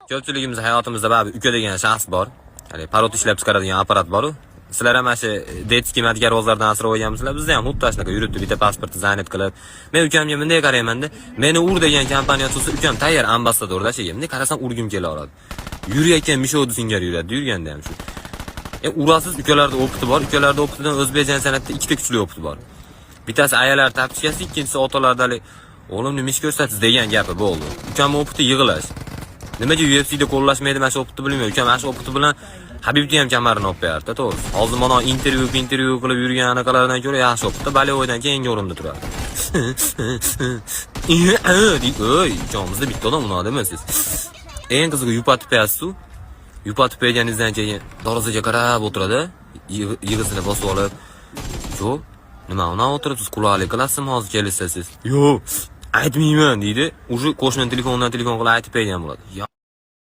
Ko'pchiligimiz hayotimizda baribir uka degan shaxs bor. Hali parod ishlab chiqaradigan apparat bor-u. Sizlar ham mana shu детский madigarvozlardan asrab olganmisizlar? Bizda ham xuddi shunaqa yuribdi, bitta pasportni занят qilib. Men ukamga bunday qaraymanda, meni ur degan kompaniya ochilsa, ukam tayyor ambassadorda shega. Bunday qarasam, urgim kelaveradi. Yurayotgan мешок singari yuradi, yurganda ham shu. Urasiz, ukalarda опыт i bor. Ukalarda опыт idan o'zbek jang san'atida ikkita kuchli опыт bor. Bittasi ayalar tapchkasi, ikkinchisi otalarda hali "O'g'lim, nima ish ko'rsatasiz?" degan gapi bo'ldi. Ukam опыт i yig'lash. Nimaga UFC'da qo'llashmaydi mana shu опыт ni, bilmayman. Ukam mana shu опыт i bilan Habibni ham kamarini olib qo'yardi, to'g'risi. Hozir mana intervyu qilib yurgan anaqalardan ko'ra yaxshi опыт da болевой dan keyingi o'rinda turadi. Deydi, "Ey, ukamizda bitta odam unaqa demasiz." Eng qizig'i, yupatib qo'yasiz-u. Yupatib qo'yganingizdan keyin darvozaga qarab o'tiradi, yig'isini bosib olib. "Yo'q, nima unaqa o'tiribsiz, quloqlik qilasizmi hozir kelishsa siz?" "Yo'q, aytmayman", deydi. Уже qo'shni telefonidan telefon qilib aytib qo'ygan bo'ladi.